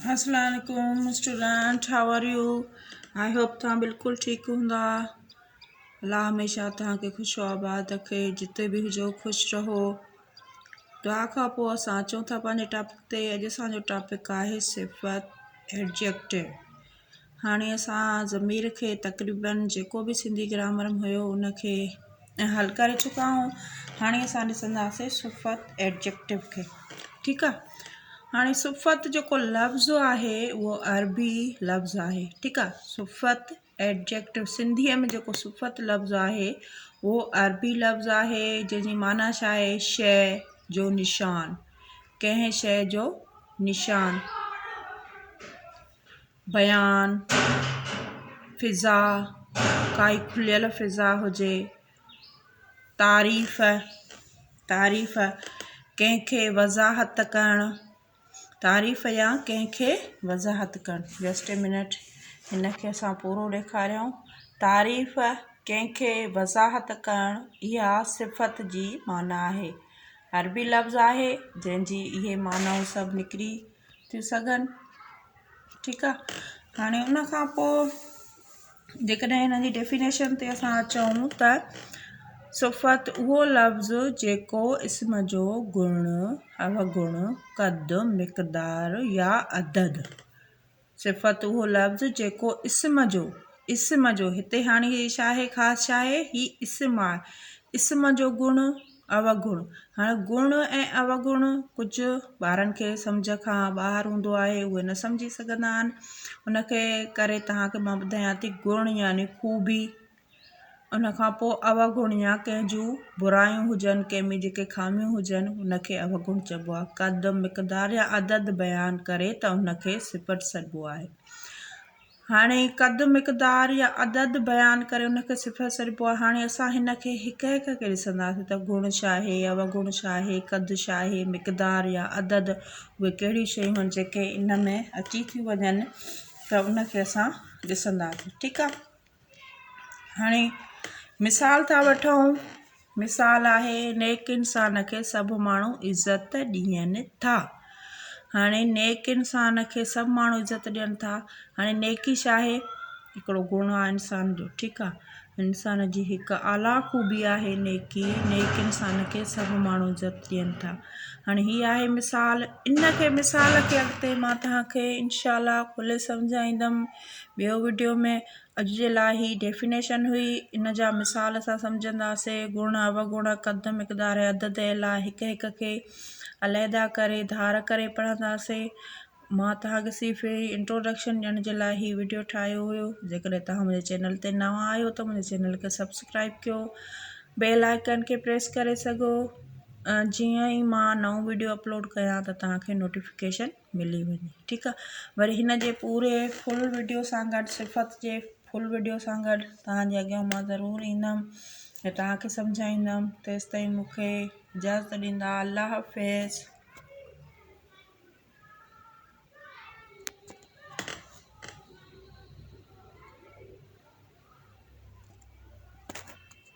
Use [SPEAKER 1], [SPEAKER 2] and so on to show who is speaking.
[SPEAKER 1] السلام عليڪم student how are you I hope توهان بلڪل ٺيڪ هوندا الله هميشه توهان کي خوش و آباد رکي جتي به هجو خوش رهو دعا کان پوء اسان اچون ٿا پنهنجي ٽاپڪ تي اڄ اسان جو ٽاپڪ آهي صفت ايڊجيڪٽو هاڻي اسان ضمير کي تقريبن جيڪو به سنڌي گرامر ۾ هيو ان کي حل ڪري چڪا آهيون هاڻي اسان ڏسنداسين صفت ايڊجيڪٽو کي ٺيڪ آ هاڻي صفت جيڪو لفظ آهي اهو عربي لفظ آهي ٺيڪ آ صفت ايڊجيڪٽو سنڌيء ۾ جيڪو صفت لفظ آهي اهو عربي لفظ آهي جنهن جي معنيٰ ڇا آهي شيء جو نشان ڪنهن شيء جو نشان بيان، فضا، ڪائي کليل فضا هجي، تعريف، تعريف، ڪنهن کي وضاحت ڪرڻ، تعريف يا ڪنهن کي وضاحت ڪرڻ، جسٽ اي منٽ هن کي اسان پورو ڏيکاريون، تعريف، ڪنهن کي وضاحت ڪرڻ اها صفت جي معنيٰ آهي. عربي لفظ آهي جنهن جي اهي معنائون سڀ نڪري ٿيون سگهن ٺيڪ آ هاڻي ان کان پوء جيڪڏهن هن جي ڊيفينيشن تي اسان اچون ته صفت اهو لفظ جيڪو اسم جو گڻ اوگڻ قد مقدار يا عدد صفت اهو لفظ جيڪو اسم جو، اسم جو، هتي هاڻي هي ڇا آهي خاص ڇا آهي هي اسم آهي اسم جو گڻ اوگڻ هاڻي گڻ ۽ اوگڻ ڪجهه ٻارن کي سمجهه کان ٻاهر هوندو آهي اهي نه سمجهي سگهندا آهن ان کي ڪري توهان کي مان ٻڌايان ٿي گڻ يعني خوبي ان کان پوء اوگڻ يا ڪنهن جون برايون هجن، ڪنهن ۾ جيڪي خاميون هجن، ان کي اوگڻ چئبو آهي. قد، مقدار يا عدد بيان ڪري ته ان کي صفت سڏبو آهي. هاڻي قد، مقدار يا عدد بيان ڪري ان کي صفت سڏبو آهي. هاڻي اسان هن کي هڪ هڪ کي ڏسنداسين ته گڻ ڇا آهي، اوگڻ ڇا آهي، قد ڇا آهي، مقدار يا عدد اهي ڪهڙيون شيون آهن جيڪي ان ۾ اچي ٿيون وڃن ته ان کي اسان ڏسنداسين. ٺيڪ آهي. هاڻي مثال ٿا وٺون مثال آهي نيڪ انسان کي سڀ ماڻهو عزت ڏين ٿا هاڻي نيڪ انسان کي سڀ ماڻهو عزت ڏين ٿا هاڻي نيڪي ڇا آهي هڪڙو گڻ آهي انسان جو ٺيڪ آهي انسان جي هڪ اعليٰ خوبي آهي نيڪي نيڪ انسان کي سڀ ماڻهو عزت ڏين ٿا هاڻي هي آهي مثال ان کي مثال کي اڳتي مان توهان کي انشاء الله کولي سمجهائيندم ٻيو وڊيو ۾ اڄ جي لاء هي ڊيفينيشن هئي ان جا مثال اسان سمجهنداسي گڻ اوگڻ قد مقدار ۽ عدد جي لاء هڪ هڪ کي علحده ڪري ڌار ڪري پڙهنداسي مان توهان کي صرف هي انٽروڊڪشن ڏيڻ جي لاء هي وڊيو ٺاهيو هيو جيڪڏهن توهان منهنجي چينل تي نوان آهيو ته منهنجي چينل کي سبسڪرائب ڪيو بيل آئيڪن کي پريس ڪري سگهو جيئن ئي مان نئون وڊيو اپلوڊ ڪيان ته توهان کي نوٽيفڪيشن ملي وڃي ٺيڪ آ وري هن جي پوري فل وڊيو سان گڏ صفت جي فل وڊيو سان گڏ توهان جي اڳيان مان ضرور ايندم ۽ توهان کي سمجهائيندم تيستائين مون کي اجازت ڏيندا الله حافظ.